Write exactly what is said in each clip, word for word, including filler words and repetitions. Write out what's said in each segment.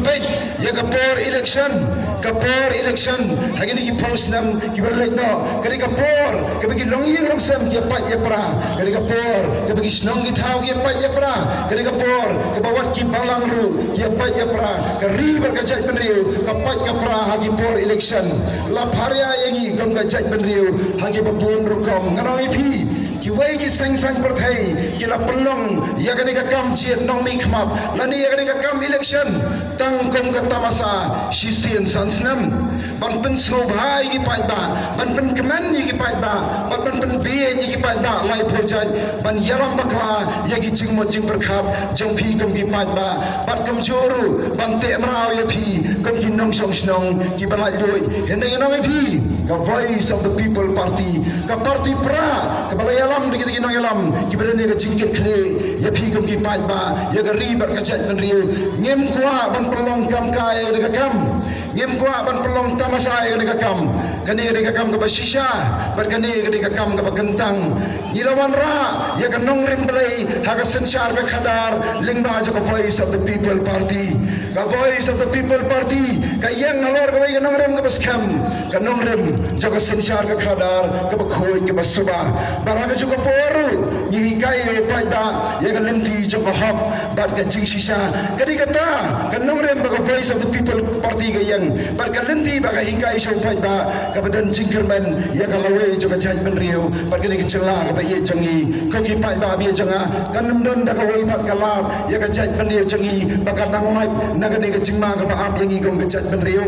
Ïa ka por election, ka por election ha kine ki phew snem kiba la leit noh, ka dei ka por kaba ki longïing longsem ki ïa pait ïa pra, ka dei ka por kaba ki shnong ki thaw ki ïa pait ïa pra, ka dei ka por kaba wat ki balang ruh ki ïa pait ïa pra. Ka ri bad ka jaitbynriew ka pait ka pra ha ki por election. La pharia ïa ngi kum ka jaitbynriew ha kiba bun rukom. Ngan ong ïa phi, kiwei ki seng saiñ pyrthei ki la pynlong ïa kane ka kam jied nongmihkhmat lane ïa kane ka kam election tang kum ka tamasa shisien san snem, ban pynsngewbha ïa ki paidbah, ban pynkmen ïa ki paidbah, ban, ban pynbieit ïa ki paidbah laiphew jait, ban ïalam bakla ïa ki jingmut jingpyrkhat jong phi kum ki paidbah, bad kumjuh ruh ban teh mraw ïa phi kum ki nongshong shnong kiba laitluid. Hynrei ngan ong ïa phi, ka Voice of the People Party, ka party pra kaba la ïalam da kita ki nongïalam kiba don ïa ka jingkitkhlieh ïa phi kum ki paidbah, ïa ka ri bad ka jaitbynriew, ngim kwah ban pynlong kam kai ïa ka kam. Ngim kwah ban pynlong tamasa ïa kane ka kam. Kane ka dei ka kam kaba shisha bad kane ka dei ka kam kaba kyntang. Ngi la wanrah ïa ka nongrim Blei ha ka synshar ka khadar lyngba jong ka Voice of the People Party. Ka Voice of the People Party ka ïeng halor kawei ka nongrim kaba skhem, ka nongrim jong ka synshar ka khadar kaba khuid kaba suba. Bad ha kajuh ka por ruh ngi hikai ïa u paidbah ïa ka lynti jong ka hok bad ka jingshisha. Ka dei kata ka nongrim ba ka Voice of the People Party ka ïeng bad ka lynti ba ka hikai sha u paidbah kaba don jingkyrmen ïa ka lawei jong ka jaitbynriew bad kane ka jylla kaba ïeit jong ngi. Ko ki paidbah ba ïeit jong nga, kan ym don da kawei pat ka lad ïa ka jaitbynriew jong ngi ba ka dang lait na kane ka jingma kaba ap ïa ngi kum ka jaitbynriew.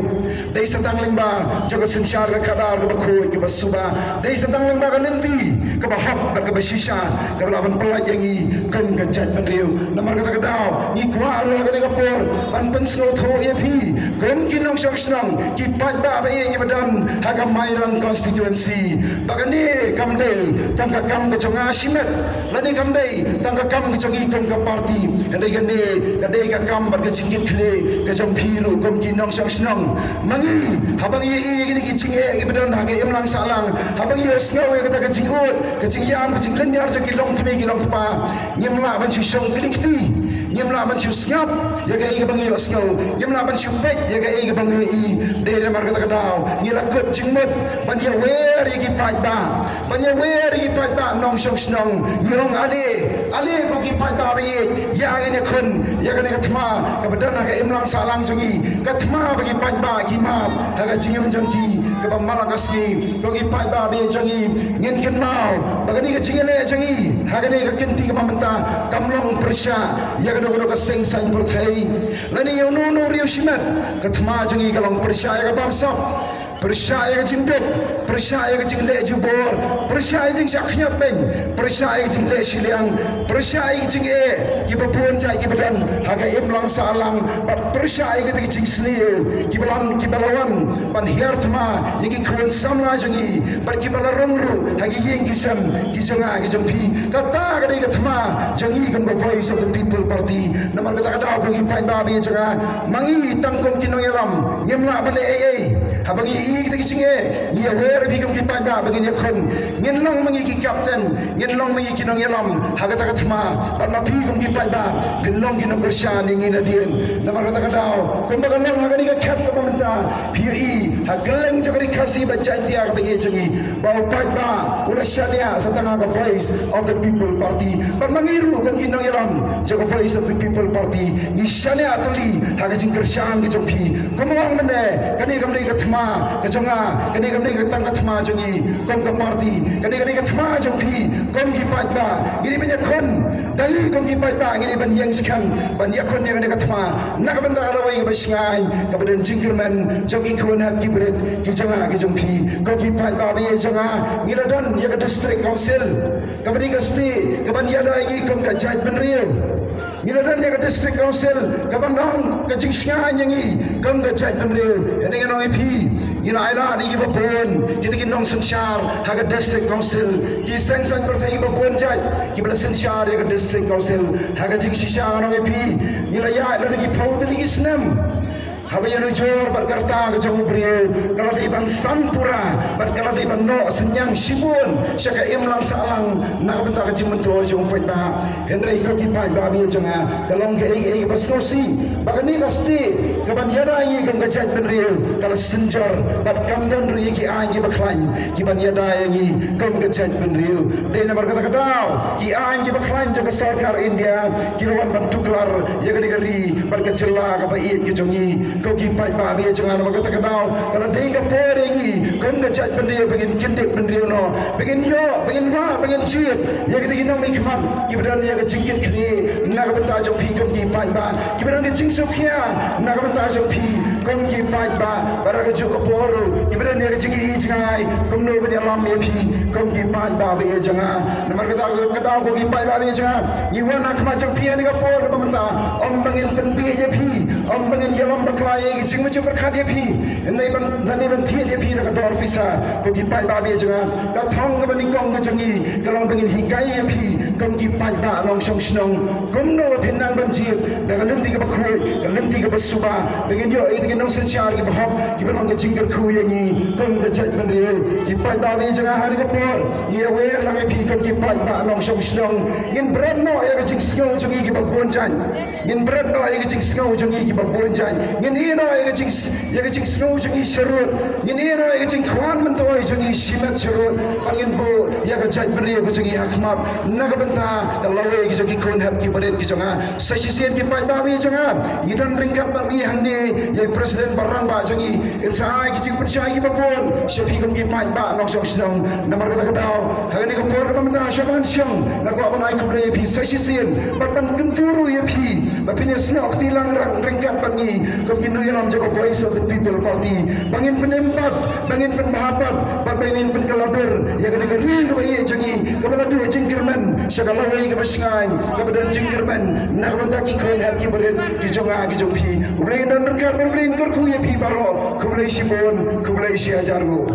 Dei sa tang lyngba jong ka synshar ka khadar kaba khuid kaba suba. Dei sa tang lyngba ka lynti kaba hok bad kaba shisha kaba lah ban pyllait ïa ngi kum ka jaitbynriew. Namar kata ka daw ngi kwah ruh ha kane ka por ban pynsngewthuh ïa phi kum ki nongshong shnong, ki paidbah ba ïeit kiba don ha ka Mairang constituency, ba kane kam dei tang ka kam ka jong nga shimet, lane kam dei tang ka kam ka jong ngi kum ka party. Ka dei kane ka dei ka kam bad ka jingkitkhlieh ka jong phi ruh kum ki nongshong shnong. Ma ngi, haba ngi ïohi ïa kine ki jingeh kiba don ha ka imlang sahlang, haba ngi ïohsngew ïa kata ka jingud, ka jingïam, ka jinglynñiar jong ki longkmie ki longkpa, ngim lah ban shu shong kli kti, ngim lah ban shu sngap ïa kaei kaba ngi ïohsngew, ngim lah ban shu peit ïa kaei kaba ngi ïohi. Dei namar kata ka daw ngi la kut jingmut ban ïawer ïa ki paidbah, ban ïawer ïa ki paidbah nongshong shnong. Ngi ong ale, ale ko ki paidbah ba ïeit, ïa ngin ïakhun ïa kane ka thma kaba don ha ka imlang sahlang jong ngi, ka thma ba ki paidbah ki map ha ka jingim jong ki kaba man la ka sngi. Ko ki paidbah ba ïeit jong ngi, ngin kynmaw ba kane ka jingïaleh jong ngi ha kane ka kynti kaba mynta kam long pyrshah ïa kano kano ka seng saiñ pyrthei lane ïa uno uno u riew shimet. Ka thma jong ngi ka long pyrshah ïa ka bamsap, pyrshah ïa ka jingduk, pyrshah ïa ka jingleh jubor, pyrshah ïa ka jingshah khñiot beiñ, pyrshah ïa ka jingleh shiliang, pyrshah ïa ka jingeh kiba bun jait kiba don ha ka imlang sahlang, bad pyrshah ïa kita ki jingsniew kiba la, kiba la wan ban hiar thma ïa ki khun samla jong ngi bad kiba la rung ruh ha ki ïing ki sem ki jong nga ki jong phi. Kata ka dei ka thma jong ngi kum ka Voice of the People Party. Namar kata ka daw ko ki paidbah ba ïeit jong nga, ma ngi tang kum ki nongïalam ngim lah ban leh ei ei. Haba ngi ïohi kita ki jingeh, ngi ïawer ïa phi kum ki paidbah ba ngin ïakhun. Ngin long ma ngi ki captain, ngin long ma ngi ki nongïalam ha kata ka thma. Bad ma phi kum ki paidbah phin long ki nongkyrshan ïa ngi nadien. Namar kata ka daw, kumba ka long ha kane ka khep kaba mynta, phi ïohi ha kylleng jong ka Ri Khasi bad Jaintia kaba ïeit jong ngi, ba u paidbah u la shaniah sa tang ha ka Voice of the People Party. Bad ma ngi ruh kum ki nongïalam jong ka Voice of the People Party, ngi shaniah tylli ha ka jingkyrshan ka jong phi. Kumba ong mynne, kane kam dei ka thma ka jong nga, kane kam dei ka tang ka thma jong ngi kum ka party, kane kam dei ka thma jong phi kum ki paidbah. Ngi dei ban ïakhun, da ngi kum ki paidbah ngi dei ban ïeng skhem ban ïakhun ïa kane ka thma na ka bynta ka lawei kaba shngaiñ kaba don jingkyrmen jong ki khun hep ki brit ki jong nga ki jong phi. Ko ki paidbah ba ïeit jong nga, ngi la don ïa ka District Council kaba dei ka stieh kaban ïada ïa ngi kum ka jaitbynriew. Ngi la don ïa ka District Council kaban ong ka jingshngaiñ ïa ngi kum ka jaitbynriew. Hynrei ngan ong ïa phi, ngi la ailad ïa kiba bun kita ki nongsynshar ha ka District Council, ki seng saiñ pyrthei kiba bun jait kiba la synshar ïa ka District Council. Ha ka jingshisha ngan ong ïa phi, ngi la ïaid la da ki phew tylli ki snem. Haba ïanujor bad ka rta ka jong u briew ka la dei ban san pura bad ka la dei ban noh synñiang shibun sha ka imlang sahlang na ka bynta ka jingmyntoi jong u paidbah. Hynrei ko ki paidbah ba ïeit jong nga, ka long kaei kaei kaba sngewsih ba kane ka state kaban ïada ïa ngi kum ka jaitbynriew ka la synjor bad kam don ruh ïa ki aiñ kiba khlaiñ kiban ïada ïa ngi kum ka jaitbynriew. Dei namar kata ka daw ki aiñ kiba khlaiñ jong ka sorkar India ki la wan ban tuklar ïa kane ka ri bad ka jylla kaba ïeit ka jong ngi. Ko ki paidbah ba ïeit jong nga, namar kata ka daw ka la dei ka por ïa ngi kum ka jaitbynriew ba ngin kyndit bynriew noh, ba ngin ïoh, ba ngin wad, ba ngin jied ïa kita ki nongmihkhmat kiba don ïa ka jingkitkhlieh na ka bynta jong phi kum ki paidbah, kiba don ka jingsngewkhia na ka bynta jong phi kum ki paidbah. Bad ha kajuh ka por ruh kiba don ïa ka jingïohi jngai kumno ban ïalam ïa phi kum ki paidbah ba ïeit jong nga. Namar kata ka daw ko ki paidbah ba ïeit jong nga, ngi wan ha khmat jong phi ha kane ka por kaba mynta ym ba ngin pynbiej ïa phi, ym ba ngin ïalam bakla ïa ki jingmut jingpyrkhat ïa phi. Hynrei ban, hynrei ban thied ïa phi da ka dor pisa. Ko ki paidbah ba ïeit jong nga, ka thong kaba nyngkong ka jong ngi ka long ba ngin hikai ïa phi kum ki paidbah nongshong shnong kumno ba phin nang ban jied da ka lynti kaba khuid, ka lynti kaba suba, ba ngin ïoh ïa ki nongsynshar kiba hok kiba long ka jingkyrkhu ïa ngi kum ka jaitbynriew. Ki paidbah ba ïeit jong nga, ha kane ka por ngi ïawer lang ïa phi kum ki paidbah nongshong shnong. Ngin bret noh ïa ka jingsngew jong ngi kiba bun jait. Ngin bret noh ïa ka jingsngew jong ngi kiba bun jait. Ngin ïeh noh ïa ka jing, ïa ka jingsngew jong ngi sharud. Ngin ïeh noh ïa ka jingkwah myntoi jong ngi shimet sharud. Bad ngin buh ïa ka jaitbynriew ka jong ngi ha khmat na ka bynta ka lawei ka jong ki khun hep kiba rit ki jong nga. Sa shisien ki paidbah ba ïeit jong nga, ngi don ryngkat bad ngi hangne ïa i President ba rangbah jong ngi. Ngin sa ai ki jingpynshai kiba bun sha phi kum ki paidbah nongshong shnong. Namar kata ka daw ha kane ka por kaba mynta sha ban shong, nga kwah ban ai khublei ïa phi sa shisien bad ban kyntu ruh ïa phi ba phin ïasnoh kti lang ryngkat bad ngi kum ki nongïalam jong ka Voice of the People Party, ba ngin pynim pat, ba ngin pynbha pat bad ba ngin pynkylla dur ïa kane ka ri kaba ïeit jong ngi kaba la duh jingkyrmen sha ka lawei kaba shngaiñ, kaba don jingkyrmen na ka bynta ki khun hep kiba rit ki jong nga ki jong phi. U Blei un don ryngkat bad U Blei un kyrkhu ïa phi baroh. Khublei shibun, khublei shihajar nguh.